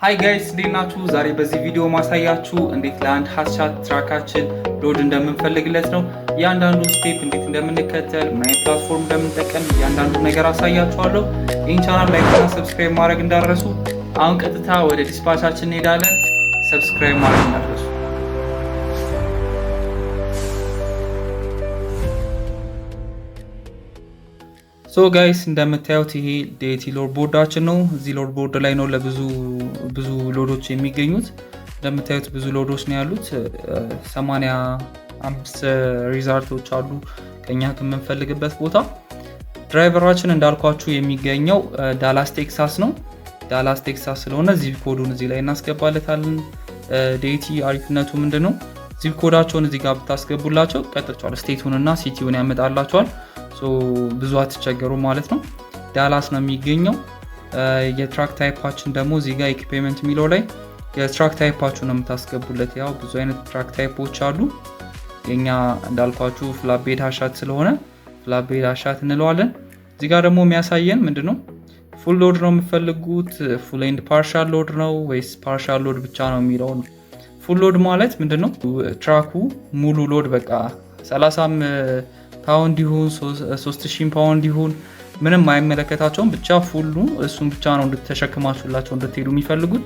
Hi guys፣ እንዴት ናችሁ? ዛሬ በዚህ ቪዲዮ ማሳያችሁ እንዴት ለአንድ hot shot truck ኣችን load እንደምንፈልግለት ነው። እያንዳንዱ step እንዴት እንደምንከተል፣ ምን አይነት platform እንደምንጠቀም እያንዳንዱ ነገር አሳያችኋለሁ። ይህን channel like እና subscribe ማድረግ እንዳትረሱ። አሁን ቀጥታ ወደ dispatch ኣችን እንሄዳለን። Subscribe ማድረግ እንዳትረሱ። So guys፣ እንደምታዩት ይሄ DAT load board ኣችን ነው። እዚህ load board ላይ ነው ለብዙ ብዙ load ኦች የሚገኙት። እንደምታዩት ብዙ load ኦች ነው ያሉት። 85 result ኦች አሉ ከኛ ከምንፈልግበት ቦታ። Driver ኣችን እንዳልኳችሁ የሚገኘው ዳላስ ቴክሳስ ነው። ዳላስ ቴክሳስ ስለሆነ zip code ኡን እዚህ ላይ እናስገባለታለን። DAT አሪፍነቱ ምንድን ነው? Zip code ኣቸውን እዚህ ጋር ብታስገቡላቸው ቀጥቷል state ኡን እና city ውን ያመጣላቸዋል። ብዙ አትቸገሩ ማለት ነው። ዳላስ ነው የሚገኘው። የ truck type ኣችን ደግሞ እዚህ ጋር equipment የሚለው ላይ የ truck type ኣችሁ ነው የምታስገቡለት። ያው ብዙ አይነት truck type ኦች አሉ። የኛ እንዳልኳችሁ flatbed hotshot ስለሆነ flatbed hotshot እንለዋለን። እዚህ ጋር ደግሞ የሚያሳየን ምንድን ነው? Full load ነው የምፈልጉት፣ full and partial load ነው ወይስ partial load ብቻ ነው የሚለው ነው። Full load ማለት ምንድን ነው? Truck ኡ ሙሉ load በቃ 30 ፓውንድ ይሁን 3000 ፓውንድ ይሁን ምንም አይመለከታቸውም። ብቻ full ኡ እሱን ብቻ ነው እንድተሸክማችሁላቸው እንድትሄዱ የሚፈልጉት።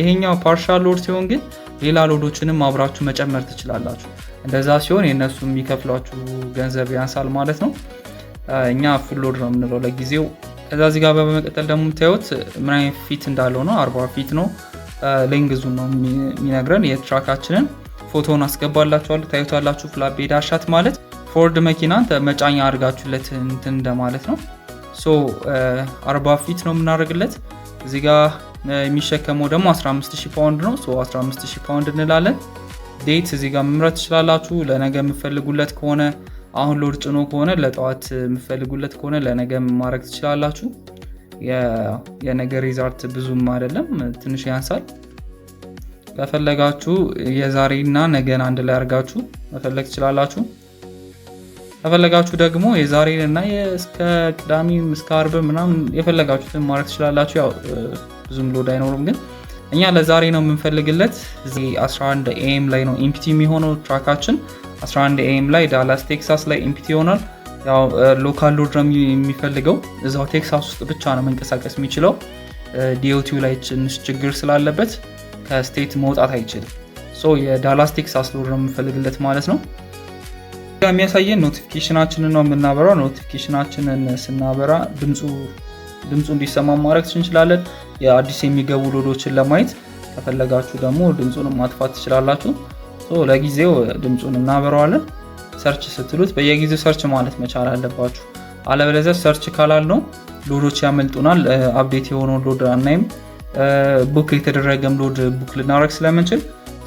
ይሄኛው partial load ሲሆን ግን ሌላ load ኦችንም አብራችሁ መጨመር ትችላላችሁ። እንደዛ ሲሆን የእነሱ የሚከፍሏችሁ ገንዘብ ያንሳል ማለት ነው። እኛ full load ነው የምንለው ለጊዜው። ከዛ እዚህ ጋር በመቀጠል ደግሞ የምታዩት ምን አይነት feet እንዳለው ነው። 40 feet ነው። Length ኡን ነው የሚነግረን። የ truck ኣችንን ፎቶውን አስገባላችኋለሁ፣ ታዩታላችሁ። Flatbed hotshot ማለት ፎርድ መኪናን መጫኛ አድርጋችሁለት እንትን እንደማለት ነው። So 40 feet ነው የምናደርግለት። እዚህ ጋ የሚሸከመው ደግሞ 15000 ፓውንድ ነው። So 15000 ፓውንድ እንላለን። Date እዚህ ጋር መምረጥ ትችላላችሁ። ለነገ የምፈልጉለት ከሆነ፣ አሁን load ጭኖ ከሆነ ለጠዋት የምፈልጉለት ከሆነ ለነገ ማድረግ ትችላላችሁ። የነገ result ብዙም አይደለም፣ ትንሽ ያንሳል። ከፈለጋችሁ የዛሬና ነገን አንድ ላይ አድርጋችሁ መፈለግ ትችላላችሁ። ከፈለጋችሁ ደግሞ የዛሬን እና እስከ ቅዳሜ እስከ አርብ ምናምን የፈለጋችሁትን ማድረግ ትችላላችሁ። ያው ብዙም load አይኖርም፣ ግን እኛ ለዛሬ ነው የምንፈልግለት። እዚህ 11 AM ላይ ነው empty የሚሆነው truck ኣችን። 11 AM ላይ ዳላስ ቴክሳስ ላይ empty ይሆናል። ያው local load ነው የሚፈልገው፣ እዛው ቴክሳስ ውስጥ ብቻ ነው መንቀሳቀስ የሚችለው። DOT ው ላይ ትንሽ ችግር ስላለበት ከ state መውጣት አይችልም። So የዳላስ ቴክሳስ load ነው የምንፈልግለት ማለት ነው። የሚያሳየን notification ኣችንን ነው የምናበራው። Notification ኣችንን ስናበራ ድምፁ እንዲሰማ ማድረግ እንችላለን። የአዲስ የሚገቡ load ኦችን ለማየት ከፈለጋችሁ ደግሞ ድምፁን ማጥፋት ትችላላችሁ። ለጊዜው ድምፁን እናበራዋለን። Search ስትሉት በየጊዜው search ማለት መቻል አለባችሁ። አለበለዚያ search ካላልነው load ኦች ያመልጡናል። Update የሆነውን load አናይም። Book የተደረገም load book ልናደርግ ስለምንችል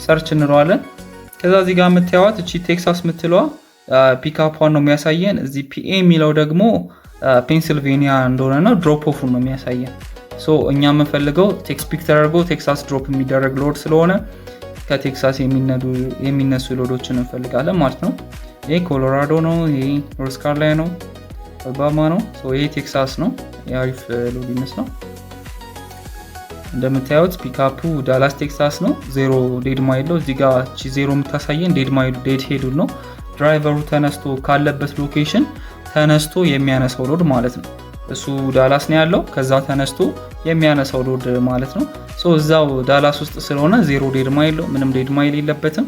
search እንለዋለን። ከዛ እዚህ ጋር የምታዩት እቺ ቴክሳስ የምትለዋ ፒካፓን ነው የሚያሳየን። እዚህ PA የሚለው ደግሞ ፔንሲልቬኒያ እንደሆነ ነው። Drop off ኡን ነው የሚያሳየን። So እኛ የምንፈልገው ቴክስ pick ተደርጎ ቴክሳስ drop የሚደረግ load ስለሆነ ከቴክሳስ የሚነሱ load ኦችን እንፈልጋለን ማለት ነው። ይሄ ኮሎራዶ ነው። ይሄ ኖርዝ ካሮላይና ነው፣ አልባማ ነው። ይሄ ቴክሳስ ነው። የአሪፍ load ይመስላል። እንደምታዩት ፒካፑ ዳላስ ቴክሳስ ነው። 0 dead mile ነው። እዚህ ጋር ዜሮ የምታሳየን dead mile deadhead ኡን ነው። Driver ኡ ተነስቶ ካለበት location ተነስቶ የሚያነሳው load ማለት ነው። እሱ ዳላስ ነው ያለው። ከዛ ተነስቶ የሚያነሳው load ማለት ነው። እዛው ዳላስ ውስጥ ስለሆነ 0 dead mile ነው። ምንም dead mile የለበትም።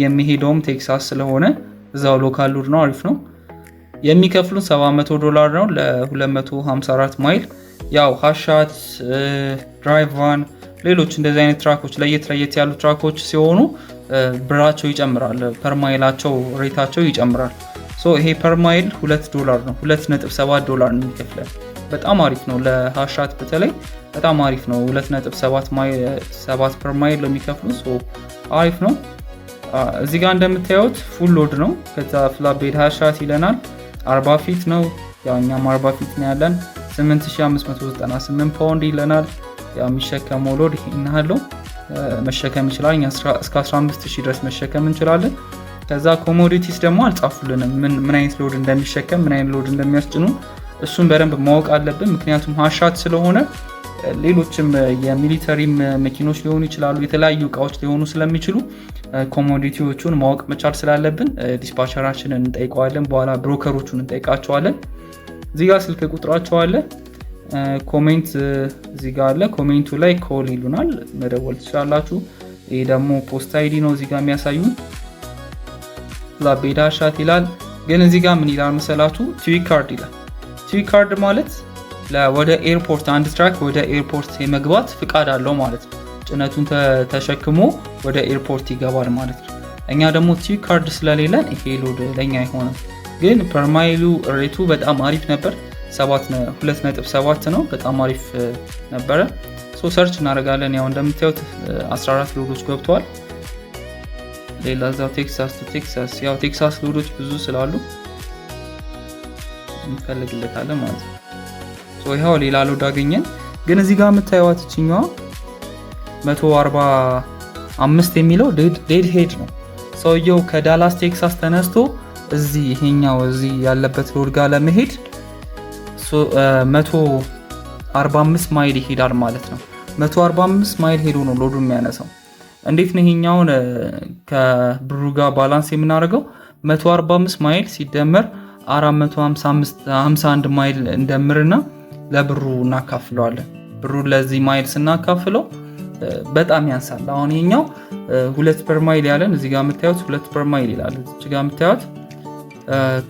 የሚሄደውም ቴክሳስ ስለሆነ እዛው local load ነው። አሪፍ ነው። የሚከፍሉን 700 ዶላር ነው ለ254 ማይል። ያው hotshot፣ dry van፣ ሌሎች እንደዚህ አይነት truck ኦች ለየት ለየት ያሉ truck ኦች ሲሆኑ ብራቸው ይጨምራል። Per mile ኣቸው rate ኣቸው ይጨምራል። So ይሄ per mile 2 ዶላር ነው፣ 2.7 ዶላር ነው የሚከፍለን። በጣም አሪፍ ነው። ለ hotshot በተለይ በጣም አሪፍ ነው። 2.7 per mile ነው የሚከፍሉ። አሪፍ ነው። እዚህ ጋር እንደምታዩት full load ነው። ከዛ flatbed hotshot ይለናል። 40 feet ነው። ያው እኛም 40 feet ነው ያለን። 8598 ፓውንድ ይለናል። ያው የሚሸከመው load ይሄን ያህል መሸከም ይችላል። እኛ እስከ 15000 ድረስ መሸከም እንችላለን። ከዛ commodities ደግሞ አልጻፉልንም፣ ምን አይነት load እንደሚሸከም፣ ምን አይነት load እንደሚያስጭኑ እሱን በደንብ ማወቅ አለብን። ምክንያቱም hotshot ስለሆነ ሌሎችም የ military ም መኪኖች ሊሆኑ ይችላሉ። የተለያዩ እቃዎች ሊሆኑ ስለሚችሉ commodity ዎቹን ማወቅ መቻል ስላለብን dispatcher ኣችንን እንጠይቀዋለን። በኋላ broker ኦቹን እንጠይቃቸዋለን። እዚህ ጋር ስልክ ቁጥራቸው አለ። Comment እዚህ ጋር አለ። Comment ኡ ላይ call ይሉናል፣ መደወል ትችላላችሁ። ይህ ደግሞ post ID ነው እዚህ ጋር የሚያሳዩን። Flatbed hotshot ይላል። ግን እዚህ ጋር ምን ይላል መሰላችሁ? TWIC card ይላል። TWIC card ማለት ወደ airport፣ አንድ truck ወደ airport የመግባት ፍቃድ አለው ማለት ነው። ጭነቱን ተሸክሞ ወደ airport ይገባል ማለት ነው። እኛ ደግሞ TWIC card ስለሌለን ይሄ load ለኛ አይሆንም። ግን per mile ኡ rate ኡ በጣም አሪፍ ነበር። 2.7 ነው። በጣም አሪፍ ነበረ። So search እናደርጋለን። ያው እንደምታዩት 14 load ኦች ገብተዋል። ሌላ እዛው ቴክሳስ to ቴክሳስ፣ ያው ቴክሳስ load ኦች ብዙ ስላሉ እንፈልግለታለን ማለት ነው። So ይኸው ሌላ load አገኘን። ግን እዚህ ጋር የምታዩት እችኛዋ 145 የሚለው deadhead ነው። ሰውየው ከዳላስ ቴክሳስ ተነስቶ እዚህ ይሄኛው እዚህ ያለበት load ጋር ለመሄድ 145 ማይል ይሄዳል ማለት ነው። 145 ማይል ሄዶ ነው load ኡ የሚያነሳው። እንዴት ነው ይሄኛውን ከብሩ ጋር balance የምናደርገው? 145 ማይል ሲደመር 451 ማይል እንደምርና ለብሩ እናካፍለዋለን። ብሩ ለዚህ ማይል ስናካፍለው በጣም ያንሳል። አሁን ይሄኛው 2 per mile ያለን፣ እዚህ ጋር የምታዩት 2 per mile ይላል። እዚህ ጋር የምታዩት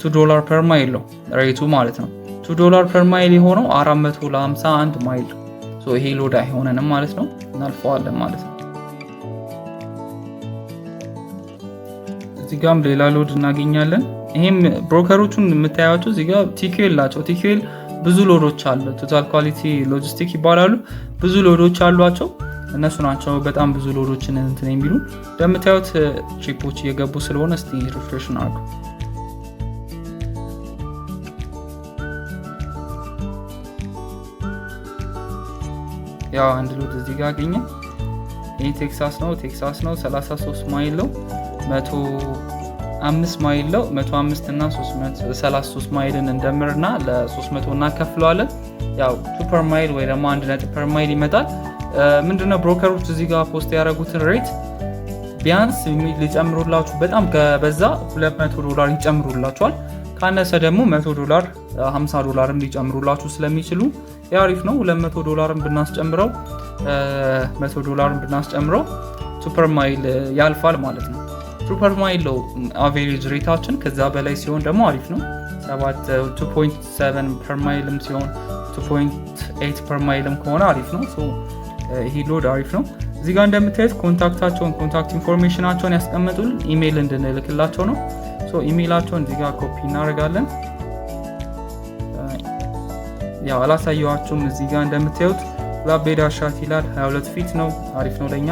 $2 per mile ነው rate ኡ ማለት ነው። $2 per mile የሆነው 451 ማይል ነው። ይሄ load አይሆነንም ማለት ነው። እናልፈዋለን ማለት ነው። እዚህ ጋም ሌላ load እናገኛለን። ይሄም broker ኦቹን የምታያቸው እዚህ ጋር TQL ናቸው። TQL ብዙ load ኦች አሉ። Total Quality Logistic ይባላሉ። ብዙ load ኦች አሏቸው። እነሱ ናቸው በጣም ብዙ load ኦችን እንትን የሚሉ። እንደምታዩት trip ኦች እየገቡ ስለሆነ እስቲ refresh እናድርገው። ያው አንድ load እዚህ ጋር አገኘ። ይህ ቴክሳስ ነው። ቴክሳስ ነው፣ 33 ማይል ነው። 105 ማይል ነው። 105 እና 33 ማይልን እንደምርና ለ300 እናከፍለዋለን። ያው 2 per mile ወይ ደግሞ 1 ነጥብ per mile ይመጣል። ምንድነው broker ኦች እዚህ ጋር post ያደረጉትን rate ቢያንስ ሊጨምሩላችሁ በጣም ከበዛ 200 ዶላር ይጨምሩላችኋል። ካነሰ ደግሞ 100 ዶላር፣ 50 ዶላርም ሊጨምሩላችሁ ስለሚችሉ አሪፍ ነው። 200 ዶላርም ብናስጨምረው፣ 100 ዶላርም ብናስጨምረው 2 per mile ያልፋል ማለት ነው። 2 per mile ነው average rate ኣችን። ከዛ በላይ ሲሆን ደግሞ አሪፍ ነው። 2.7 per mile ም ሲሆን፣ 2.8 per mile ም ከሆነ አሪፍ ነው። ይሄ load አሪፍ ነው። እዚህ ጋር እንደምታዩት contact ኣቸውን፣ contact information ኣቸውን ያስቀመጡልን ኢሜይል እንድንልክላቸው ነው። ኢሜይላቸውን እዚህ ጋር ኮፒ እናደርጋለን። ያው አላሳየኋችሁም። እዚህ ጋር እንደምታዩት flatbed hotshot ይላል። 22 feet ነው። አሪፍ ነው ለኛ።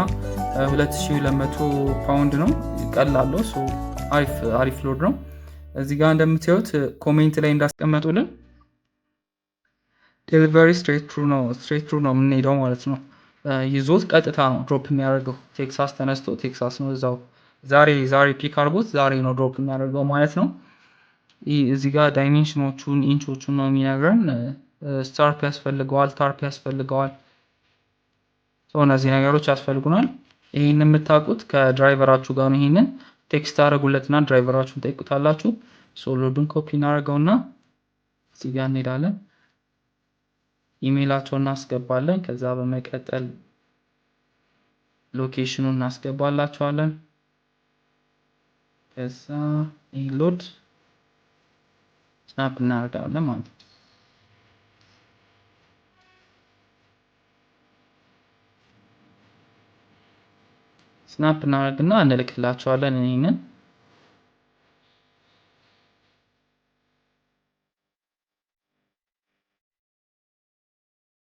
2200 ፓውንድ ነው። ቀላል ነው። አሪፍ አሪፍ load ነው። እዚህ ጋር እንደምታዩት comment ላይ እንዳስቀመጡልን delivery straight through ነው፣ straight through ነው የምንሄደው ማለት ነው። ይዞት ቀጥታ ነው drop የሚያደርገው። ቴክሳስ ተነስቶ ቴክሳስ ነው እዛው ዛሬ ዛሬ pick አድርጎት ዛሬ ነው drop የሚያደርገው ማለት ነው። እዚህ ጋር dimension ኦቹን፣ inch ኦቹን ነው የሚነግረን። Tarp ያስፈልገዋል፣ tarp ያስፈልገዋል። እነዚህ ነገሮች ያስፈልጉናል። ይህን የምታውቁት ከ driver ኣችሁ ጋር ነው። ይህንን text አደረጉለትና driver ኣችሁን ጠይቁታላችሁ። Load ኡን copy እናደርገውና እዚህ ጋር እንሄዳለን። ኢሜይላቸውን እናስገባለን። ከዛ በመቀጠል location ኡን እናስገባላቸዋለን። ከዛ ይህ load snap እናደርጋለን ማለት ነው። Snap እናደርግና እንልክላቸዋለን ይህንን።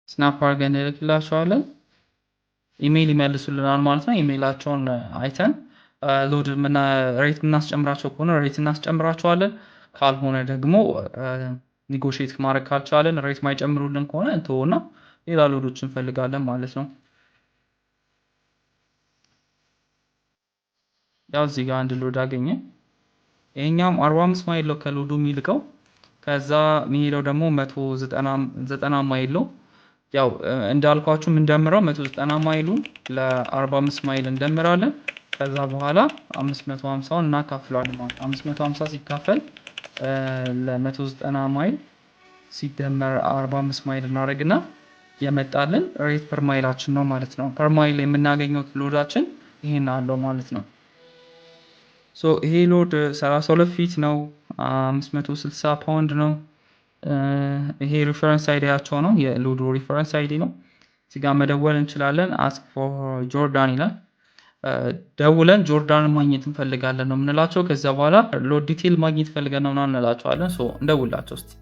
Snap አድርገን እንልክላቸዋለን። ኢሜይል ይመልሱልናል ማለት ነው። ኢሜይላቸውን አይተን load rate የምናስጨምራቸው ከሆነ rate እናስጨምራቸዋለን። ካልሆነ ደግሞ negotiate ማድረግ ካልቻለን፣ rate ማይጨምሩልን ከሆነ እንተወና ሌላ load ኦች እንፈልጋለን ማለት ነው። ያው እዚህ ጋር አንድ load አገኘ። ይሄኛውም 45 ማይል ነው ከ load ኡ የሚልቀው። ከዛ የሚሄደው ደግሞ 190 ማይል ነው። ያው እንዳልኳችሁ የምንደምረው 190 ማይሉን ለ45 ማይል እንደምራለን። ከዛ በኋላ 550ውን እናካፍለዋለን ማለት ነው። 550 ሲካፈል ለ190 ማይል ሲደመር 45 ማይል እናደርግና የመጣልን rate per mile ኣችን ነው ማለት ነው። Per mile የምናገኘው load ኣችን ይሄን አለው ማለት ነው። So ይሄ load 32 feet ነው፣ 560 ፓውንድ ነው። ይሄ reference ID ያቸው ነው፣ የ load ኡ reference ID ነው። እዚህ ጋር መደወል እንችላለን። "Ask for Jordan" ይላል። ደውለን ጆርዳንን ማግኘት እንፈልጋለን ነው የምንላቸው። ከዚያ በኋላ load detail ማግኘት ፈልገን ነው ምናምን እንላቸዋለን። So እንደውላቸው እስቲ።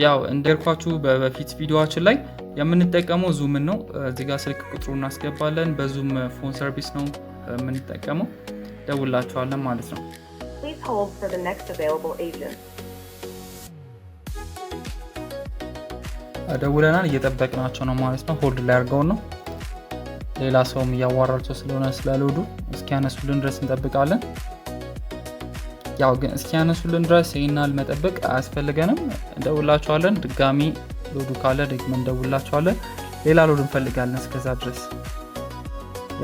ያው እንደርኳችሁ በበፊት ቪዲዮችን ላይ የምንጠቀመው Zuum ን ነው። እዚህ ጋር ስልክ ቁጥሩ እናስገባለን። በ Zuum phone service ነው የምንጠቀመው። ደውላቸዋለን ማለት ነው። Please hold for the next available agent. ደውለናል፣ እየጠበቅናቸው ነው ማለት ነው። Hold ላይ አድርገውን ነው። ሌላ ሰውም እያዋራቸው ስለሆነ ስለ load ኡ እስኪያነሱልን ድረስ እንጠብቃለን። ያው ግን እስኪያነሱልን ድረስ ይህን ያህል መጠበቅ አያስፈልገንም። እንደውላቸዋለን። ድጋሚ load ኡ ካለ ደግመን እንደውላቸዋለን። ሌላ load እንፈልጋለን። እስከዛ ድረስ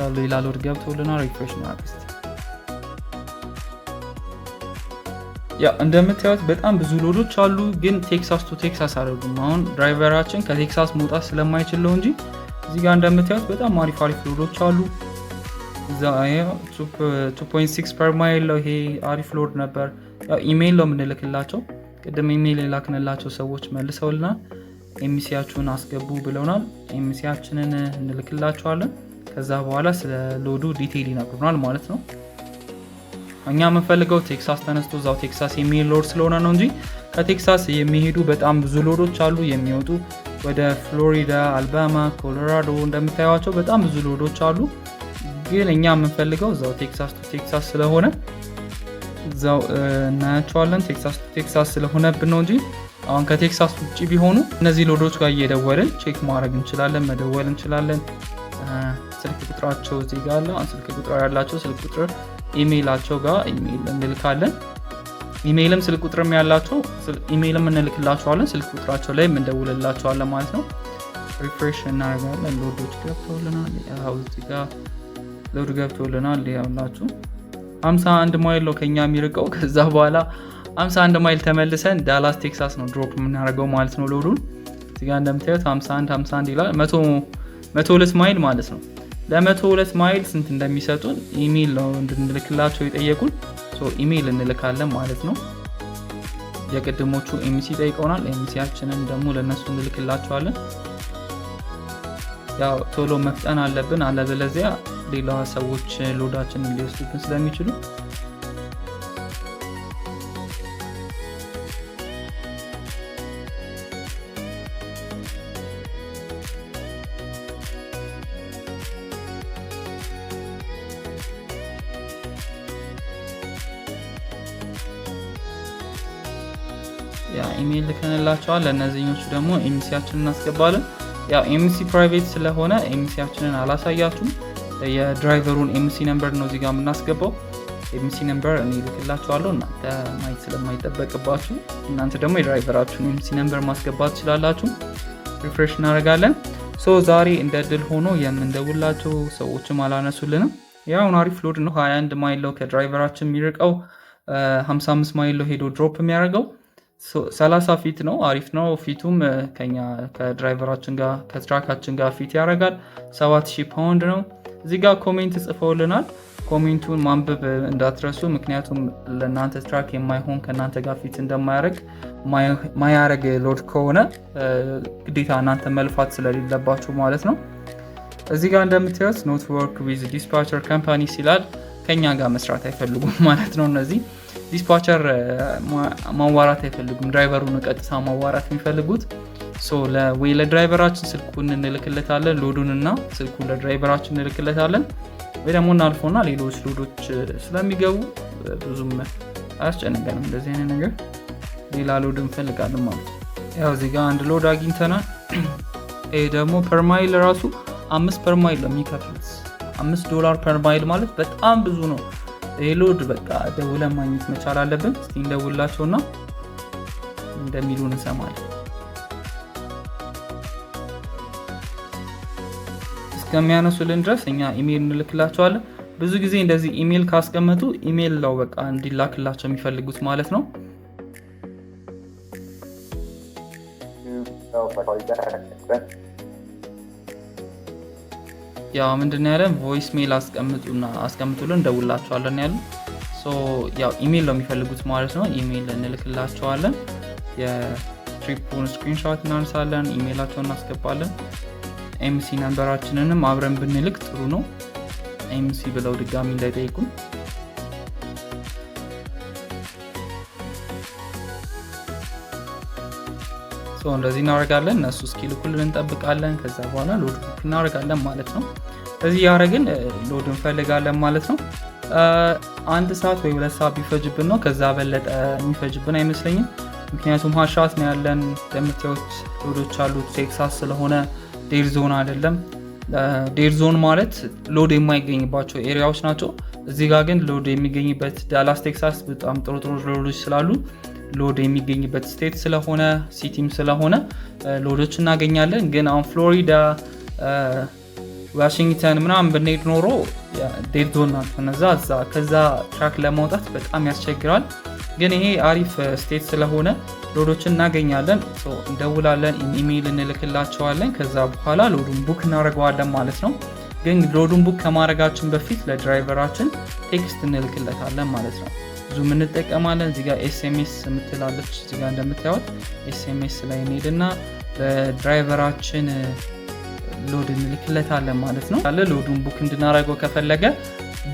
ያው ሌላ load ገብቶልናል። Refresh እናድርግ እስቲ። ያው እንደምታዩት በጣም ብዙ load ኦች አሉ፣ ግን ቴክሳስ to ቴክሳስ አደረጉም። አሁን driver ኣችን ከቴክሳስ መውጣት ስለማይችል ነው እንጂ እዚህ ጋር እንደምታዩት በጣም አሪፍ አሪፍ load ኦች አሉ። 2.6 per mile ነው። ይሄ አሪፍ load ነበር። ያው ኢሜይል ነው የምንልክላቸው። ቅድም ኢሜይል የላክንላቸው ሰዎች መልሰውልናል። MCI ያችሁን አስገቡ ብለውናል። MCI ያችንን እንልክላቸዋለን። ከዛ በኋላ ስለ load ኡ detail ይነግሩናል ማለት ነው። እኛ የምንፈልገው ቴክሳስ ተነስቶ እዛው ቴክሳስ የሚሄድ load ስለሆነ ነው እንጂ ከቴክሳስ የሚሄዱ በጣም ብዙ load ኦች አሉ የሚወጡ ወደ ፍሎሪዳ፣ አልባማ፣ ኮሎራዶ እንደምታዩቸው በጣም ብዙ load ኦች አሉ። ግን እኛ የምንፈልገው እዛው ቴክሳስ to ቴክሳስ ስለሆነ እዛው እናያቸዋለን። ቴክሳስ to ቴክሳስ ስለሆነብን ነው እንጂ አሁን ከቴክሳስ ውጭ ቢሆኑ እነዚህ load ኦች ጋር እየደወልን check ማድረግ እንችላለን፣ መደወል እንችላለን። ስልክ ቁጥራቸው እዚህ ጋር አለ። ስልክ ቁጥር ያላቸው ስልክ ቁጥር ኢሜይላቸው ጋር ኢሜይል እንልካለን። ኢሜይልም ስልክ ቁጥርም ያላቸው ኢሜይልም እንልክላቸዋለን። ስልክ ቁጥራቸው ላይ እንደውልላቸዋለን ማለት ነው። Refresh እናደርጋለን። Load ኦች ገብተውልናል። ያው እዚህ ጋር load ገብቶልናል። ያውላችሁ 51 ማይል ነው ከኛ የሚርቀው። ከዛ በኋላ 51 ማይል ተመልሰን ዳላስ ቴክሳስ ነው drop የምናደርገው ማለት ነው load ኡን። እዚህ ጋር እንደምታዩት 51 51 ይላል። 102 ማይል ማለት ነው። ለ102 ማይል ስንት እንደሚሰጡን ኢሜይል ነው እንድንልክላቸው የጠየቁን። ኢሜይል እንልካለን ማለት ነው። የቅድሞቹ MCI ጠይቀውናል። MCI ያችንን ደግሞ ለእነሱ እንልክላቸዋለን። ያው ቶሎ መፍጠን አለብን፣ አለበለዚያ ሌላ ሰዎች load ኣችንን ሊወስዱብን ስለሚችሉ። ያ ኢሜይል ልከንላቸዋል። ለእነዚህኞቹ ደግሞ MCI ያችንን እናስገባለን። ያው MCI private ስለሆነ MCI ያችንን አላሳያችሁም። የ driver ኡን MCI number ነው እዚጋ የምናስገባው። MCI number እኔ ልክላችኋለሁ፣ እናንተ ማየት ስለማይጠበቅባችሁ እናንተ ደግሞ የ driver ኣችሁን MCI number ማስገባት ትችላላችሁ። Refresh እናደርጋለን። So ዛሬ እንደ እድል ሆኖ የምንደውላቸው ሰዎችም አላነሱልንም። ያው አሪፍ load ነው። 21 ማይል ነው ከ driver ኣችን የሚርቀው፣ 55 ማይል ነው ሄዶ drop የሚያደርገው። 30 feet ነው። አሪፍ ነው። Fit ኡም ከኛ ከ driver ኣችን ጋር ከ truck ኣችን ጋር fit ያደርጋል። 7000 ፓውንድ ነው። እዚህ ጋር comment ጽፈውልናል። Comment ኡን ማንበብ እንዳትረሱ፣ ምክንያቱም ለእናንተ truck የማይሆን ከእናንተ ጋር fit እንደማያደርግ ማያረግ load ከሆነ ግዴታ እናንተ መልፋት ስለሌለባችሁ ማለት ነው። እዚህ ጋር እንደምታዩት "not work with dispatcher company" ይላል። ከኛ ጋር መስራት አይፈልጉም ማለት ነው። እነዚህ dispatcher ማዋራት አይፈልጉም። Driver ኡን ቀጥታ ማዋራት የሚፈልጉት። ወይ ለ driver ኣችን ስልኩን እንልክለታለን፣ load ኡን እና ስልኩን ለ driver ኣችን እንልክለታለን፣ ወይ ደግሞ እናልፎና ሌሎች load ኦች ስለሚገቡ ብዙም አያስጨንቀንም። እንደዚህ አይነት ነገር ሌላ load እንፈልጋለን ማለት ነው። ያው እዚህ ጋር አንድ load አግኝተናል። ይሄ ደግሞ per mile ራሱ 5 per mile ነው የሚከፍሉት። $5 per mile ማለት በጣም ብዙ ነው። ይህ load በቃ ደውለን ማግኘት መቻል አለብን። እስቲ እንደውላቸውና እንደሚሉን እንሰማለን። እስከሚያነሱልን ድረስ እኛ ኢሜይል እንልክላቸዋለን። ብዙ ጊዜ እንደዚህ ኢሜይል ካስቀመጡ ኢሜይል ነው በቃ እንዲላክላቸው የሚፈልጉት ማለት ነው። Know if I call you back. Thanks. ያው ምንድን ያለን voice mail አስቀምጡና አስቀምጡልን እንደውላቸዋለን ያሉ። So ያው ኢሜይል ነው የሚፈልጉት ማለት ነው። ኢሜይል እንልክላቸዋለን። የ trip ኡን screenshot እናነሳለን፣ ኢሜይላቸውን እናስገባለን። MC number ኣችንንም አብረን ብንልክ ጥሩ ነው። MC ብለው ድጋሚ እንዳይጠይቁን። So እንደዚህ እናደርጋለን። እነሱ እስኪልኩልን እንጠብቃለን። ከዛ በኋላ load book እናደርጋለን ማለት ነው። እዚህ ያደረግን load እንፈልጋለን ማለት ነው። 1 ሰዓት ወይ 2 ሰዓት ቢፈጅብን ነው። ከዛ በለጠ የሚፈጅብን አይመስለኝም። ምክንያቱም hot shot ነው ያለን። እንደምታዩት load ኦች አሉት። ቴክሳስ ስለሆነ dead zone አይደለም። Dead zone ማለት load የማይገኝባቸው area ዎች ናቸው። እዚህ ጋር ግን load የሚገኝበት ዳላስ ቴክሳስ በጣም ጥሩ ጥሩ load ኦች ስላሉ load የሚገኝበት state ስለሆነ city ም ስለሆነ load ኦች እናገኛለን። ግን አሁን ፍሎሪዳ፣ ዋሽንግተን ምናምን ብንሄድ ኖሮ dead zone ናቸው እነዛ። እዛ ከዛ truck ለማውጣት በጣም ያስቸግራል። ግን ይሄ አሪፍ state ስለሆነ load ኦችን እናገኛለን። እንደውላለን፣ ኢሜይል እንልክላቸዋለን። ከዛ በኋላ load ኡን book እናደርገዋለን ማለት ነው። ግን load ኡን book ከማድረጋችን በፊት ለ driver ኣችን text እንልክለታለን ማለት ነው። ዙም እንጠቀማለን። እዚጋ SMS የምትላለች እዚጋ እንደምታዩት SMS ላይ እንሄድና ለ driver ኣችን load እንልክለታለን ማለት ነው። Load ኡን book እንድናደርገው ከፈለገ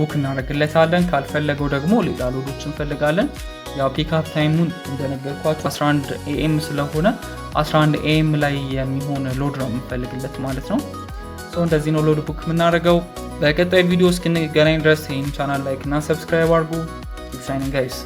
book እናደርግለታለን። ካልፈለገው ደግሞ ሌላ load ኦች እንፈልጋለን። ያው pickup time ኡን እንደነገርኳችሁ 11 AM ስለሆነ 11 AM ላይ የሚሆን load ነው የምንፈልግለት ማለት ነው። እንደዚህ ነው load book የምናደርገው። በቀጣይ ቪዲዮ እስክንገናኝ ድረስ ይህን channel like እና subscribe አድርጉ። Keep shining, guys.